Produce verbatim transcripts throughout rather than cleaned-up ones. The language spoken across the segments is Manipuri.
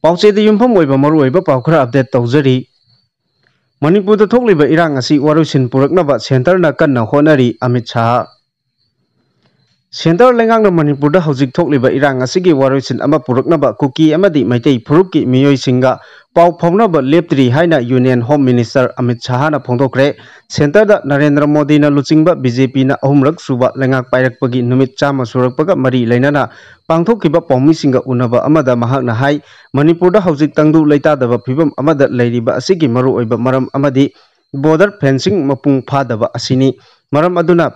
ꯄꯥꯎꯆꯦꯗ ꯌꯨꯝꯐꯝ ꯑꯣꯏꯕ ꯃꯔꯨꯑꯣꯏꯕ ꯄꯥꯎ ꯈꯔ ꯑꯞꯗꯦꯠ ꯇꯧꯖꯔꯤ꯫ ꯃꯅꯤꯄꯨꯔꯗ ꯊꯣꯛꯂꯤꯕ ꯏꯔꯥꯡ ꯑꯁꯤ ꯋꯥꯔꯣꯏꯁꯤꯟ ꯄꯨꯔꯛꯅꯕ ꯁꯦꯟꯇꯔꯅ ꯀꯟꯅ ꯍꯣꯠꯅꯔꯤ, ꯑꯃꯤꯠ ꯁꯥꯍ꯫ ꯁꯦꯟꯇꯔ ꯂꯩꯉꯥꯛꯅ ꯃꯅꯤꯄꯨꯔꯗ ꯍꯧꯖꯤꯛ ꯊꯣꯛꯂꯤꯕ ꯏꯔꯥꯡ ꯑꯁꯤꯒꯤ ꯋꯥꯔꯣꯏꯁꯤꯟ ꯑꯃ ꯄꯨꯔꯛꯅꯕ ꯀꯨꯀꯤ ꯑꯃꯗꯤ ꯃꯩꯇꯩ ꯐꯨꯔꯨꯞꯀꯤ ꯃꯤꯑꯣꯏꯁꯤꯡꯒ ꯄꯥꯎ ꯐꯥꯎꯅꯕ ꯂꯦꯞꯇ꯭ꯔꯤ ꯍꯥꯏꯅ ꯌꯨꯅꯤꯌꯟ ꯍꯣꯝ ꯃꯤꯅꯤꯁꯇꯔ ꯑꯃꯤꯠ ꯁꯥꯍꯅ ꯐꯣꯡꯗꯣꯛꯈ꯭ꯔꯦ꯫ ꯁꯦꯟꯇꯔꯗ ꯅꯔꯦꯟꯗ꯭ꯔ ꯃꯣꯗꯤꯅ ꯂꯨꯆꯤꯡꯕ ꯕꯤ ꯖꯦ ꯄꯤꯅ ꯑꯍꯨꯝꯔꯛ ꯁꯨꯕ ꯂꯩꯉꯥꯛ ꯄꯥꯏꯔꯛꯄꯒꯤ ꯅꯨꯃꯤꯠ ꯆꯥꯝꯃ ꯁꯨꯔꯛꯄꯒ ꯃꯔꯤ ꯂꯩꯅꯅ ꯄꯥꯡꯊꯣꯛꯈꯤꯕ ꯄꯥꯎꯃꯤꯁꯤꯡꯒ ꯎꯅꯕ ꯑꯃꯗ ꯃꯍꯥꯛꯅ ꯍꯥꯏ, ꯃꯅꯤꯄꯨꯔꯗ ꯍꯧꯖꯤꯛ ꯇꯪꯗꯨ ꯂꯩꯇꯥꯗꯕ ꯐꯤꯕꯝ ꯑꯃꯗ ꯂꯩꯔꯤꯕ ꯑꯁꯤꯒꯤ ꯃꯔꯨꯑꯣꯏꯕ ꯃꯔꯝ ꯑꯃꯗꯤ ꯕꯣꯔꯗꯔ ꯐꯦꯟꯁꯤꯡ ꯃꯄꯨꯡ ꯐꯥꯗꯕ ꯑꯁꯤꯅꯤ꯫ ꯃꯔꯝ ꯑꯗꯨꯅ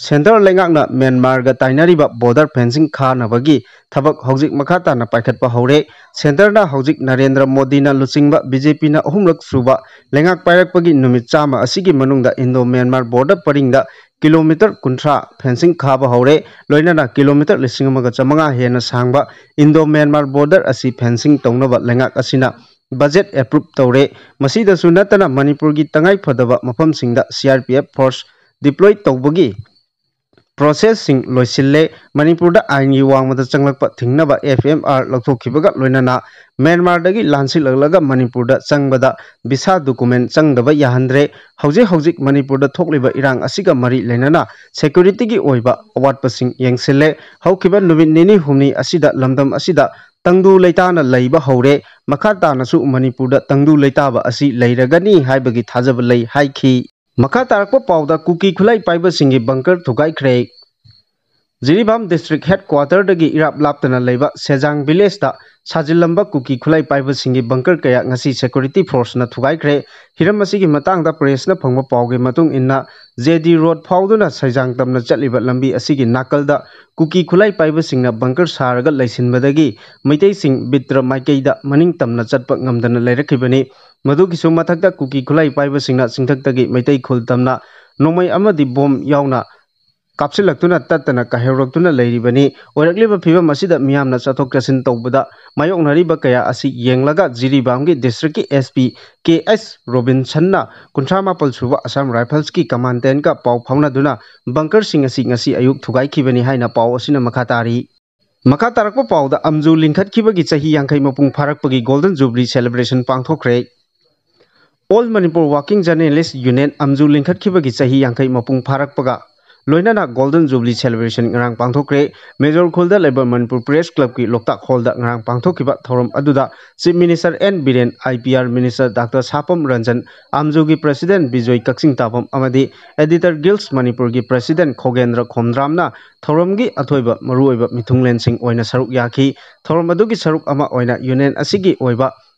ꯁꯦꯟꯇꯔ ꯂꯩꯉꯥꯛꯅ ꯃ꯭ꯌꯥꯟꯃꯥꯔꯒ ꯇꯥꯏꯅꯔꯤꯕ ꯕꯣꯔꯗꯔ ꯐꯦꯟꯁꯤꯡ ꯈꯥꯅꯕꯒꯤ ꯊꯕꯛ ꯍꯧꯖꯤꯛ ꯃꯈꯥ ꯇꯥꯅ ꯄꯥꯏꯈꯠꯄ ꯍꯧꯔꯦ꯫ ꯁꯦꯟꯇꯔꯅ ꯍꯧꯖꯤꯛ ꯅꯔꯦꯟꯗ꯭ꯔ ꯃꯣꯗꯤꯅ ꯂꯨꯆꯤꯡꯕ ꯕꯤ ꯖꯦ ꯄꯤꯅ ꯑꯍꯨꯝꯂꯛ ꯁꯨꯕ ꯂꯩꯉꯥꯛ ꯄꯥꯏꯔꯛꯄꯒꯤ ꯅꯨꯃꯤꯠ ꯆꯥꯝꯃ ꯑꯁꯤꯒꯤ ꯃꯅꯨꯡꯗ ꯏꯟꯗꯣ ꯃ꯭ꯌꯥꯟꯃꯥꯔ ꯕꯣꯔꯗꯔ ꯄꯔꯤꯡꯗ ꯀꯤꯂꯣꯃꯤꯇꯔ ꯀꯨꯟꯊ꯭ꯔꯥ ꯐꯦꯟꯁꯤꯡ ꯈꯥꯕ ꯍꯧꯔꯦ꯫ ꯂꯣꯏꯅꯅ ꯀꯤꯂꯣꯃꯤꯇꯔ ꯂꯤꯁꯤꯡ ꯑꯃꯒ ꯆꯥꯃꯉꯥ ꯍꯦꯟꯅ ꯁꯥꯡꯕ ꯏꯟꯗꯣ ꯃ꯭ꯌꯥꯟꯃꯥꯔ ꯕꯣꯔꯗꯔ ꯑꯁꯤ ꯐꯦꯟꯁꯤꯡ ꯇꯧꯅꯕ ꯂꯩꯉꯥꯛ ꯑꯁꯤꯅ ꯕꯖꯦꯠ ꯑꯦꯄ꯭ꯔꯨꯞ ꯇꯧꯔꯦ꯫ ꯃꯁꯤꯗꯁꯨ ꯅꯠꯇꯅ ꯃꯅꯤꯄꯨꯔꯒꯤ ꯇꯉꯥꯏ ꯐꯗꯕ ꯃꯐꯝꯁꯤꯡꯗ C R P F force deploy ꯇꯧꯕꯒꯤ ꯄ꯭ꯔꯣꯁꯦꯁꯁꯤꯡ ꯂꯣꯏꯁꯤꯜꯂꯦ꯫ ꯃꯅꯤꯄꯨꯔꯗ ꯑꯥꯏꯟꯒꯤ ꯋꯥꯡꯃꯗ ꯆꯪꯂꯛꯄ ꯊꯤꯡꯅꯕ ꯑꯦꯐ ꯑꯥꯏ ꯑꯥꯔ ꯂꯧꯊꯣꯛꯈꯤꯕꯒ ꯂꯣꯏꯅꯅ ꯃ꯭ꯌꯥꯟꯃꯥꯔꯗꯒꯤ ꯂꯥꯟꯁꯤꯜꯂꯛꯂꯒ ꯃꯅꯤꯄꯨꯔꯗ ꯆꯪꯕꯗ ꯚꯤꯁꯥ ꯗꯣꯀꯨꯃꯦꯟ ꯆꯪꯗꯕ ꯌꯥꯍꯟꯗ꯭ꯔꯦ꯫ ꯍꯧꯖꯤꯛ ꯍꯧꯖꯤꯛ ꯃꯅꯤꯄꯨꯔꯗ ꯊꯣꯛꯂꯤꯕ ꯏꯔꯥꯡ ꯑꯁꯤꯒ ꯃꯔꯤ ꯂꯩꯅꯅ ꯁꯦꯀ꯭ꯌꯨꯔꯤꯇꯤꯒꯤ ꯑꯣꯏꯕ ꯑꯋꯥꯠꯄꯁꯤꯡ ꯌꯦꯡꯁꯤꯜꯂꯦ꯫ ꯍꯧꯈꯤꯕ ꯅꯨꯃꯤꯠ ꯅꯤꯅꯤ ꯍꯨꯝꯅꯤ ꯑꯁꯤꯗ ꯂꯝꯗꯝ ꯑꯁꯤꯗ ꯇꯪꯗꯨ ꯂꯩꯇꯥꯅ ꯂꯩꯕ ꯍꯧꯔꯦ꯫ ꯃꯈꯥ ꯇꯥꯅꯁꯨ ꯃꯅꯤꯄꯨꯔꯗ ꯇꯪꯗꯨ ꯂꯩꯇꯥꯕ ꯑꯁꯤ ꯂꯩꯔꯒꯅꯤ ꯍꯥꯏꯕꯒꯤ ꯊꯥꯖꯕ ꯂꯩ ꯍꯥꯏꯈꯤ꯫ ꯃꯈꯥ ꯇꯥꯔꯛꯄ ꯄꯥꯎꯗ ꯀꯨꯀꯤ ꯈꯨꯠꯂꯥꯏ ꯄꯥꯏꯕꯁꯤꯡꯒꯤ ꯕꯪꯀꯔ ꯊꯨꯒꯥꯏꯈ꯭ꯔꯦ꯫ ꯖꯤꯔꯤꯕꯥꯝ ꯗꯤꯁꯇ꯭ꯔꯤꯛ ꯍꯦꯗ ꯀ꯭ꯋꯥꯇꯔꯗꯒꯤ ꯏꯔꯥꯞ ꯂꯥꯞꯇꯅ ꯂꯩꯕ ꯁꯦꯖꯥꯡ ꯚꯤꯂꯦꯖꯇ ꯁꯥꯖꯤꯜꯂꯝꯕ ꯀꯨꯀꯤ ꯈꯨꯠꯂꯥꯏ ꯄꯥꯏꯕꯁꯤꯡꯒꯤ ꯕꯪꯀꯔ ꯀꯌꯥ ꯉꯁꯤ ꯁꯦꯀ꯭ꯌꯨꯔꯤꯇꯤ ꯐꯣꯔꯁꯅ ꯊꯨꯒꯥꯏꯈ꯭ꯔꯦ꯫ ꯍꯤꯔꯝ ꯑꯁꯤꯒꯤ ꯃꯇꯥꯡꯗ ꯄ꯭ꯔꯦꯁꯅ ꯐꯪꯕ ꯄꯥꯎꯒꯤ ꯃꯇꯨꯡ ꯏꯟꯅ, ꯖꯦ ꯗꯤ ꯔꯣꯗ ꯐꯥꯎꯗꯨꯅ ꯁꯩꯖꯥꯡ ꯇꯝꯅ ꯆꯠꯂꯤꯕ ꯂꯝꯕꯤ ꯑꯁꯤꯒꯤ ꯅꯥꯀꯜꯗ ꯀꯨꯀꯤ ꯈꯨꯠꯂꯥꯏ ꯄꯥꯏꯕꯁꯤꯡꯅ ꯕꯪꯀꯔ ꯁꯥꯔꯒ ꯂꯩꯁꯤꯟꯕꯗꯒꯤ ꯃꯩꯇꯩꯁꯤꯡ ꯕꯤꯠꯇ꯭ꯔ ꯃꯥꯏꯀꯩꯗ ꯃꯅꯤꯡ ꯇꯝꯅ ꯆꯠꯄ ꯉꯝꯗꯅ ꯂꯩꯔꯛꯈꯤꯕꯅꯤ꯫ ꯃꯗꯨꯒꯤꯁꯨ ꯃꯊꯛꯇ ꯀꯨꯀꯤ ꯈꯨꯠꯂꯥꯏ ꯄꯥꯏꯕꯁꯤꯡꯅ ꯆꯤꯡꯊꯛꯇꯒꯤ ꯃꯩꯇꯩ ꯈꯨꯜ ꯇꯝꯅ ꯅꯣꯡꯃꯩ ꯑꯃꯗꯤ ꯕꯣꯝ ꯌꯥꯎꯅ ꯀꯥꯞꯁꯤꯜꯂꯛꯇꯨꯅ ꯇꯠꯇꯅ ꯀꯥꯏꯍꯧꯔꯛꯇꯨꯅ ꯂꯩꯔꯤꯕꯅꯤ꯫ ꯑꯣꯏꯔꯛꯂꯤꯕ ꯐꯤꯕꯝ ꯑꯁꯤꯗ ꯃꯤꯌꯥꯝꯅ ꯆꯠꯊꯣꯛ ꯆꯠꯁꯤꯟ ꯇꯧꯕꯗ ꯃꯥꯌꯣꯛꯅꯔꯤꯕ ꯀꯌꯥ ꯑꯁꯤ ꯌꯦꯡꯂꯒ ꯖꯤꯔꯤꯕꯥꯝꯒꯤ ꯗꯤꯁꯇ꯭ꯔꯤꯛꯀꯤ ꯑꯦꯁ ꯄꯤ ꯀꯦ ꯑꯦꯁ ꯔꯣꯕꯤꯟꯁꯟꯅ ꯀꯨꯟꯊ꯭ꯔꯥ ꯃꯥꯄꯜ ꯁꯨꯕ ꯑꯁꯥꯝ ꯔꯥꯏꯐꯜꯁꯀꯤ ꯀꯃꯥꯟꯗꯦꯟꯒ ꯄꯥꯎ ꯐꯥꯎꯅꯗꯨꯅ ꯕꯪꯀꯔꯁꯤꯡ ꯑꯁꯤ ꯉꯁꯤ ꯑꯌꯨꯛ ꯊꯨꯒꯥꯏꯈꯤꯕꯅꯤ ꯍꯥꯏꯅ ꯄꯥꯎ ꯑꯁꯤꯅ ꯃꯈꯥ ꯇꯥꯔꯤ꯫ ꯃꯈꯥ ꯇꯥꯔꯛꯄ ꯄꯥꯎꯗ, ꯑꯝꯖꯨ ꯂꯤꯡꯈꯠꯈꯤꯕꯒꯤ ꯆꯍꯤ ꯌꯥꯡꯈꯩ ꯃꯄꯨꯡ ꯐꯥꯔꯛꯄꯒꯤ Golden Jubilee celebration ꯄꯥꯡꯊꯣꯛꯈ꯭ꯔꯦ꯫ All Manipur Working Journalist Union, ꯑꯝꯖꯨ ꯂꯤꯡꯈꯠꯈꯤꯕꯒꯤ ꯆꯍꯤ ꯌꯥꯡꯈꯩ ꯃꯄꯨꯡ ꯐꯥꯔꯛꯄꯒ ꯂꯣꯏꯅꯅ Golden Jubilee celebration ꯉꯔꯥꯡ ꯄꯥꯡꯊꯣꯛꯈ꯭ꯔꯦ꯫ ꯃꯦꯖꯣꯔ ꯈꯨꯜꯗ ꯂꯩꯕ ꯃꯅꯤꯄꯨꯔ ꯄ꯭ꯔꯦꯁ ꯀ꯭ꯂꯕꯀꯤ ꯂꯣꯛꯇꯥꯛ ꯍꯣꯜꯗ ꯉꯔꯥꯡ ꯄꯥꯡꯊꯣꯛꯈꯤꯕ ꯊꯧꯔꯝ ꯑꯗꯨꯗ Chief Minister N Biren, I P R Minister Doctor ꯁꯥꯄꯝ Ranjan, ꯑꯝꯖꯨꯒꯤ President Bijoy ꯀꯛꯆꯤꯡ ꯇꯥꯕꯝ ꯑꯃꯗꯤ Editor Guilds ꯃꯅꯤꯄꯨꯔꯒꯤ President ꯈꯣꯒꯦꯟꯗ꯭ꯔ ꯈꯣꯝꯗ꯭ꯔꯥꯝꯅ ꯊꯧꯔꯝꯒꯤ ꯑꯊꯣꯏꯕ ꯃꯔꯨꯑꯣꯏꯕ ꯃꯤꯊꯨꯡꯂꯦꯟꯁꯤꯡ ꯑꯣꯏꯅ ꯁꯔꯨꯛ ꯌꯥꯈꯤ꯫ ꯊꯧꯔꯝ ꯑꯗꯨꯒꯤ ꯁꯔꯨꯛ ꯑꯃ ꯑꯣꯏꯅ ꯌꯨꯅꯤꯌꯟ ꯑꯁꯤꯒꯤ ꯑꯣꯏꯕ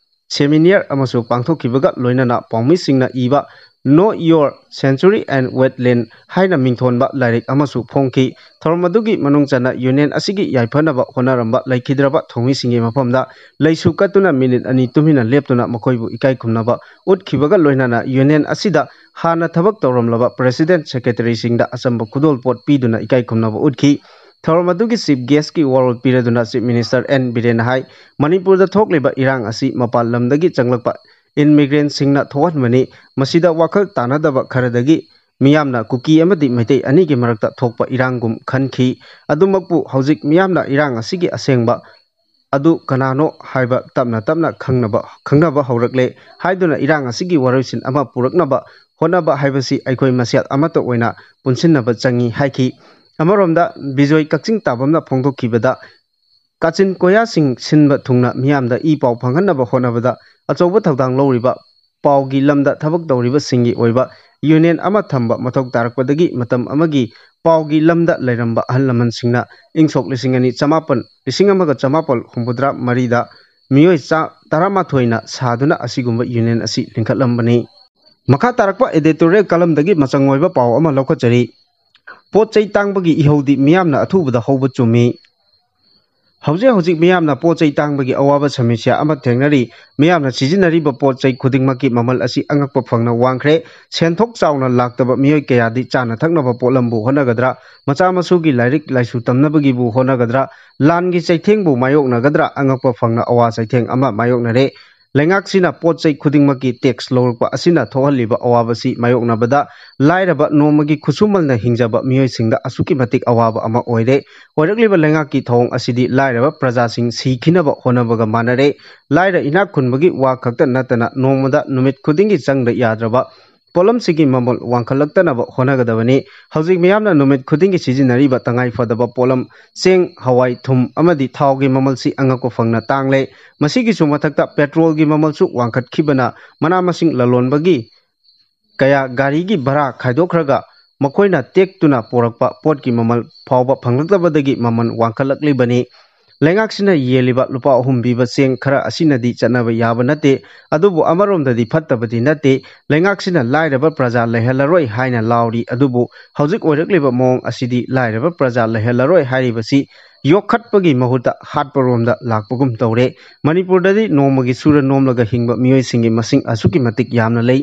ꯁꯦꯃꯤꯅꯤꯌꯔ ꯑꯃꯁꯨ ꯄꯥꯡꯊꯣꯛꯈꯤꯕꯒ ꯂꯣꯏꯅꯅ ꯄꯥꯎꯃꯤꯁꯤꯡꯅ ꯏꯕ Know Your Sanctuary and Wetland ꯍꯥꯏꯅ ꯃꯤꯡꯊꯣꯟꯕ ꯂꯥꯏꯔꯤꯛ ꯑꯃꯁꯨ ꯐꯣꯡꯈꯤ꯫ ꯊꯧꯔꯝ ꯑꯗꯨꯒꯤ ꯃꯅꯨꯡ ꯆꯟꯅ ꯌꯨꯅꯤꯌꯟ ꯑꯁꯤꯒꯤ ꯌꯥꯏꯐꯅꯕ ꯍꯣꯠꯅꯔꯝꯕ ꯂꯩꯈꯤꯗ꯭ꯔꯕ ꯊꯧꯃꯤꯁꯤꯡꯒꯤ ꯃꯐꯝꯗ ꯂꯩꯁꯨ ꯀꯠꯇꯨꯅ ꯃꯤꯅꯤꯠ ꯑꯅꯤ ꯇꯨꯃꯤꯟꯅ ꯂꯦꯞꯇꯨꯅ ꯃꯈꯣꯏꯕꯨ ꯏꯀꯥꯏ ꯈꯨꯝꯅꯕ ꯎꯠꯈꯤꯕꯒ ꯂꯣꯏꯅꯅ ꯌꯨꯅꯤꯌꯟ ꯑꯁꯤꯗ ꯍꯥꯟꯅ ꯊꯕꯛ ꯇꯧꯔꯝꯂꯕ President, Secretaryꯁꯤꯡꯗ ꯑꯆꯝꯕ ꯈꯨꯗꯣꯜꯄꯣꯠ ꯄꯤꯗꯨꯅ ꯏꯀꯥꯏ ꯈꯨꯝꯅꯕ ꯎꯠꯈꯤ꯫ ꯊꯧꯔꯝ ꯑꯗꯨꯒꯤ Chief Guestꯀꯤ ꯋꯥꯔꯣꯜ ꯄꯤꯔꯗꯨꯅ Chief Minister N ꯕꯤꯔꯦꯟꯅ ꯍꯥꯏ, ꯃꯅꯤꯄꯨꯔꯗ ꯊꯣꯛꯂꯤꯕ ꯏꯔꯥꯡ ꯑꯁꯤ ꯃꯄꯥꯟ ꯂꯝꯗꯒꯤ ꯆꯪꯂꯛꯄ immigrantꯁꯤꯡꯅ ꯊꯣꯛꯍꯟꯕꯅꯤ꯫ ꯃꯁꯤꯗ ꯋꯥꯈꯜ ꯇꯥꯅꯗꯕ ꯈꯔꯗꯒꯤ ꯃꯤꯌꯥꯝꯅ ꯀꯨꯀꯤ ꯑꯃꯗꯤ ꯃꯩꯇꯩ ꯑꯅꯤꯒꯤ ꯃꯔꯛꯇ ꯊꯣꯛꯄ ꯏꯔꯥꯡꯒꯨꯝ ꯈꯟꯈꯤ꯫ ꯑꯗꯨꯃꯛꯄꯨ ꯍꯧꯖꯤꯛ ꯃꯤꯌꯥꯝꯅ ꯏꯔꯥꯡ ꯑꯁꯤꯒꯤ ꯑꯁꯦꯡꯕ ꯑꯗꯨ ꯀꯅꯥꯅꯣ ꯍꯥꯏꯕ ꯇꯞꯅ ꯇꯞꯅ ꯈꯪꯅꯕ, ꯈꯪꯅꯕ ꯍꯧꯔꯛꯂꯦ ꯍꯥꯏꯗꯨꯅ ꯏꯔꯥꯡ ꯑꯁꯤꯒꯤ ꯋꯥꯔꯣꯏꯁꯤꯟ ꯑꯃ ꯄꯨꯔꯛꯅꯕ ꯍꯣꯠꯅꯕ ꯍꯥꯏꯕꯁꯤ ꯑꯩꯈꯣꯏ ꯃꯁꯦꯜ ꯑꯃꯠꯇ ꯑꯣꯏꯅ ꯄꯨꯟꯁꯤꯟꯅꯕ ꯆꯪꯏ ꯍꯥꯏꯈꯤ꯫ ꯑꯃꯔꯣꯝꯗ ꯕꯤꯖꯣꯏ ꯀꯛꯆꯤꯡ ꯇꯥꯕꯝꯅ ꯐꯣꯡꯗꯣꯛꯈꯤꯕꯗ, ꯀꯥꯆꯤꯟ ꯀꯣꯌꯥꯁꯤꯡ ꯁꯤꯟꯕ ꯊꯨꯡꯅ ꯃꯤꯌꯥꯝꯗ ꯏ ꯄꯥꯎ ꯐꯪꯍꯟꯅꯕ ꯍꯣꯠꯅꯕꯗ ꯑꯆꯧꯕ ꯊꯧꯗꯥꯡ ꯂꯧꯔꯤꯕ ꯄꯥꯎꯒꯤ ꯂꯝꯗ ꯊꯕꯛ ꯇꯧꯔꯤꯕꯁꯤꯡꯒꯤ ꯑꯣꯏꯕ ꯌꯨꯅꯤꯌꯟ ꯑꯃ ꯊꯝꯕ ꯃꯊꯧ ꯇꯥꯔꯛꯄꯗꯒꯤ ꯃꯇꯝ ꯑꯃꯒꯤ ꯄꯥꯎꯒꯤ ꯂꯝꯗ ꯂꯩꯔꯝꯕ ꯑꯍꯜ ꯂꯃꯟꯁꯤꯡꯅ ꯏꯪ ꯁꯣꯛ ꯂꯤꯁꯤꯡ ꯑꯅꯤ ꯆꯃꯥꯄꯟ, ꯂꯤꯁꯤꯡ ꯑꯃꯒ ꯆꯃꯥꯄꯜ ꯍꯨꯝꯐꯨꯇꯔꯥ ꯃꯔꯤꯗ ꯃꯤꯑꯣꯏ ꯆꯥ ꯇꯔꯥꯃꯥꯊꯣꯏꯅ ꯁꯥꯗꯨꯅ ꯑꯁꯤꯒꯨꯝꯕ ꯌꯨꯅꯤꯌꯟ ꯑꯁꯤ ꯂꯤꯡꯈꯠꯂꯝꯕꯅꯤ꯫ ꯃꯈꯥ ꯇꯥꯔꯛꯄ editorial columnꯗꯒꯤ ꯃꯆꯪ ꯑꯣꯏꯕ ꯄꯥꯎ ꯑꯃ ꯂꯧꯈꯠꯆꯔꯤ꯫ ꯄꯣꯠ ꯆꯩ ꯇꯥꯡꯕꯒꯤ ꯏꯍꯧꯗꯤ ꯃꯤꯌꯥꯝꯅ ꯑꯊꯨꯕꯗ ꯍꯧꯕ ꯆꯨꯝꯃꯤ꯫ ꯍꯧꯖꯤꯛ ꯍꯧꯖꯤꯛ ꯃꯤꯌꯥꯝꯅ ꯄꯣꯠ ꯆꯩ ꯇꯥꯡꯕꯒꯤ ꯑꯋꯥꯕ ꯁꯃꯁ꯭ꯌꯥ ꯑꯃ ꯊꯦꯡꯅꯔꯤ꯫ ꯃꯤꯌꯥꯝꯅ ꯁꯤꯖꯤꯟꯅꯔꯤꯕ ꯄꯣꯠ ꯆꯩ ꯈꯨꯗꯤꯡꯃꯛꯀꯤ ꯃꯃꯜ ꯑꯁꯤ ꯑꯉꯛꯄ ꯐꯪꯅ ꯋꯥꯡꯈ꯭ꯔꯦ꯫ ꯁꯦꯟꯊꯣꯛ ꯆꯥꯎꯅ ꯂꯥꯛꯇꯕ ꯃꯤꯑꯣꯏ ꯀꯌꯥꯗꯤ ꯆꯥꯅ ꯊꯛꯅꯕ ꯄꯣꯠꯂꯝꯕꯨ ꯍꯣꯠꯅꯒꯗ꯭ꯔꯥ, ꯃꯆꯥ ꯃꯁꯨꯒꯤ ꯂꯥꯏꯔꯤꯛ ꯂꯥꯏꯁꯨ ꯇꯝꯅꯕꯒꯤꯕꯨ ꯍꯣꯠꯅꯒꯗ꯭ꯔꯥ, ꯂꯥꯟꯒꯤ ꯆꯩꯊꯦꯡꯕꯨ ꯃꯥꯌꯣꯛꯅꯒꯗ꯭ꯔꯥ, ꯑꯉꯛꯄ ꯐꯪꯅ ꯑꯋꯥ ꯆꯩꯊꯦꯡ ꯑꯃ ꯃꯥꯌꯣꯛꯅꯔꯦ꯫ ꯂꯩꯉꯥꯛꯁꯤꯅ ꯄꯣꯠ ꯆꯩ ꯈꯨꯗꯤꯡꯃꯛꯀꯤ ꯇꯦꯛꯁ ꯂꯧꯔꯛꯄ ꯑꯁꯤꯅ ꯊꯣꯛꯍꯜꯂꯤꯕ ꯑꯋꯥꯕꯁꯤ ꯃꯥꯌꯣꯛꯅꯕꯗ ꯂꯥꯏꯔꯕ ꯅꯣꯡꯃꯒꯤ ꯈꯨꯠꯁꯨꯃꯜꯅ ꯍꯤꯡꯖꯕ ꯃꯤꯑꯣꯏꯁꯤꯡꯗ ꯑꯁꯨꯛꯀꯤ ꯃꯇꯤꯛ ꯑꯋꯥꯕ ꯑꯃ ꯑꯣꯏꯔꯦ꯫ ꯑꯣꯏꯔꯛꯂꯤꯕ ꯂꯩꯉꯥꯛꯀꯤ ꯊꯧꯑꯣꯡ ꯑꯁꯤꯗꯤ ꯂꯥꯏꯔꯕ ꯄ꯭ꯔꯖꯥꯁꯤꯡ ꯁꯤꯈꯤꯅꯕ ꯍꯣꯠꯅꯕꯒ ꯃꯥꯟꯅꯔꯦ꯫ ꯂꯥꯏꯔ ꯏꯅꯥꯛ ꯈꯨꯟꯕꯒꯤ ꯋꯥ ꯈꯛꯇ ꯅꯠꯇꯅ ꯅꯣꯡꯃꯗ ꯅꯨꯃꯤꯠ ꯈꯨꯗꯤꯡꯒꯤ ꯆꯪꯗ ꯌꯥꯗ꯭ꯔꯕ ꯄꯣꯠꯂꯝꯁꯤꯒꯤ ꯃꯃꯜ ꯋꯥꯡꯈꯠꯂꯛꯇꯅꯕ ꯍꯣꯠꯅꯒꯗꯕꯅꯤ꯫ ꯍꯧꯖꯤꯛ ꯃꯤꯌꯥꯝꯅ ꯅꯨꯃꯤꯠ ꯈꯨꯗꯤꯡꯒꯤ ꯁꯤꯖꯤꯟꯅꯔꯤꯕ ꯇꯉꯥꯏ ꯐꯗꯕ ꯄꯣꯠꯂꯝ ꯆꯦꯡ, ꯍꯋꯥꯏ, ꯊꯨꯝ ꯑꯃꯗꯤ ꯊꯥꯎꯒꯤ ꯃꯃꯜꯁꯤ ꯑꯉꯛꯄ ꯐꯪꯅ ꯇꯥꯡꯂꯦ꯫ ꯃꯁꯤꯒꯤꯁꯨ ꯃꯊꯛꯇ ꯄꯦꯇ꯭ꯔꯣꯜꯒꯤ ꯃꯃꯜꯁꯨ ꯋꯥꯡꯈꯠꯈꯤꯕꯅ ꯃꯅꯥ ꯃꯁꯤꯡ ꯂꯂꯣꯟꯕꯒꯤ ꯀꯌꯥ ꯒꯥꯔꯤꯒꯤ ꯚꯔꯥ ꯈꯥꯏꯗꯣꯛꯈ꯭ꯔꯒ ꯃꯈꯣꯏꯅ ꯇꯦꯛꯇꯨꯅ ꯄꯨꯔꯛꯄ ꯄꯣꯠꯀꯤ ꯃꯃꯜ ꯐꯥꯎꯕ ꯐꯪꯂꯛꯇꯕꯗꯒꯤ ꯃꯃꯜ ꯋꯥꯡꯈꯠꯂꯛꯂꯤꯕꯅꯤ꯫ ꯂꯩꯉꯥꯛꯁꯤꯅ ꯌꯦꯜꯂꯤꯕ ꯂꯨꯄꯥ ꯑꯍꯨꯝ ꯄꯤꯕ ꯆꯦꯡ ꯈꯔ ꯑꯁꯤꯅꯗꯤ ꯆꯠꯅꯕ ꯌꯥꯕ ꯅꯠꯇꯦ꯫ ꯑꯗꯨꯕꯨ ꯑꯃꯔꯣꯝꯗꯗꯤ ꯐꯠꯇꯕꯗꯤ ꯅꯠꯇꯦ꯫ ꯂꯩꯉꯥꯛꯁꯤꯅ ꯂꯥꯏꯔꯕ ꯄ꯭ꯔꯖꯥ ꯂꯩꯍꯜꯂꯔꯣꯏ ꯍꯥꯏꯅ ꯂꯥꯎꯔꯤ꯫ ꯑꯗꯨꯕꯨ ꯍꯧꯖꯤꯛ ꯑꯣꯏꯔꯛꯂꯤꯕ ꯃꯑꯣꯡ ꯑꯁꯤꯗꯤ ꯂꯥꯏꯔꯕ ꯄ꯭ꯔꯖꯥ ꯂꯩꯍꯜꯂꯔꯣꯏ ꯍꯥꯏꯔꯤꯕꯁꯤ ꯌꯣꯛꯈꯠꯄꯒꯤ ꯃꯍꯨꯠꯇ ꯍꯥꯠꯄꯔꯣꯝꯗ ꯂꯥꯛꯄꯒꯨꯝ ꯇꯧꯔꯦ꯫ ꯃꯅꯤꯄꯨꯔꯗꯗꯤ ꯅꯣꯡꯃꯒꯤ ꯁꯨꯔ ꯅꯣꯝꯂꯒ ꯍꯤꯡꯕ ꯃꯤꯑꯣꯏꯁꯤꯡꯒꯤ ꯃꯁꯤꯡ ꯑꯁꯨꯛꯀꯤ ꯃꯇꯤꯛ ꯌꯥꯝꯅ ꯂꯩ꯫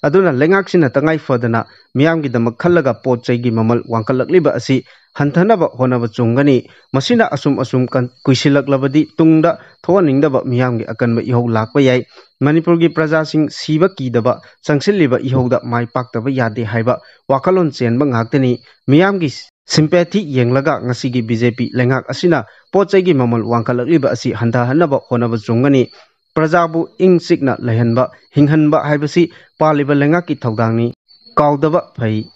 ꯑꯗꯨꯅ ꯂꯩꯉꯥꯛꯁꯤꯅ ꯇꯉꯥꯏ ꯐꯗꯅ ꯃꯤꯌꯥꯝꯒꯤꯗꯃꯛ ꯈꯜꯂꯒ ꯄꯣꯠ ꯆꯩꯒꯤ ꯃꯃꯜ ꯋꯥꯡꯈꯠꯂꯛꯂꯤꯕ ꯑꯁꯤ ꯍꯟꯊꯅꯕ ꯍꯣꯠꯅꯕ ꯆꯨꯝꯒꯅꯤ꯫ ꯃꯁꯤꯅ ꯑꯁꯨꯝ ꯑꯁꯨꯝ ꯀꯟ-, ꯀꯨꯏꯁꯤꯜꯂꯛꯂꯕꯗꯤ ꯇꯨꯡꯗ ꯊꯣꯛꯍꯟꯅꯤꯡꯗꯕ ꯃꯤꯌꯥꯝꯒꯤ ꯑꯀꯟꯕ ꯏꯍꯧ ꯂꯥꯛꯄ ꯌꯥꯏ꯫ ꯃꯅꯤꯄꯨꯔꯒꯤ ꯄ꯭ꯔꯖꯥꯁꯤꯡ ꯁꯤꯕ ꯀꯤꯗꯕ ꯆꯪꯁꯤꯜꯂꯤꯕ ꯏꯍꯧꯗ ꯃꯥꯏ ꯄꯥꯛꯇꯕ ꯌꯥꯗꯦ ꯍꯥꯏꯕ ꯋꯥꯈꯜꯂꯣꯟ ꯆꯦꯟꯕ ꯉꯥꯛꯇꯅꯤ꯫ ꯃꯤꯌꯥꯝꯒꯤ ꯁꯤꯝꯄꯦꯊꯤ ꯌꯦꯡꯂꯒ ꯉꯁꯤꯒꯤ ꯕꯤ ꯖꯦ ꯄꯤ ꯂꯩꯉꯥꯛ ꯑꯁꯤꯅ ꯄꯣꯠ ꯆꯩꯒꯤ ꯃꯃꯜ ꯋꯥꯡꯈꯠꯂꯛꯂꯤꯕ ꯑꯁꯤ ꯍꯟꯊꯍꯟꯅꯕ ꯍꯣꯠꯅꯕ ꯆꯨꯝꯒꯅꯤ꯫ ꯄ꯭ꯔꯖꯥꯕꯨ ꯏꯪ ꯆꯤꯛꯅ ꯂꯩꯍꯟꯕ, ꯍꯤꯡꯍꯟꯕ ꯍꯥꯏꯕꯁꯤ ꯄꯥꯜꯂꯤꯕ ꯂꯩꯉꯥꯛꯀꯤ ꯊꯧꯗꯥꯡꯅꯤ꯫ ꯀꯥꯎꯗꯕ ꯐꯩ꯫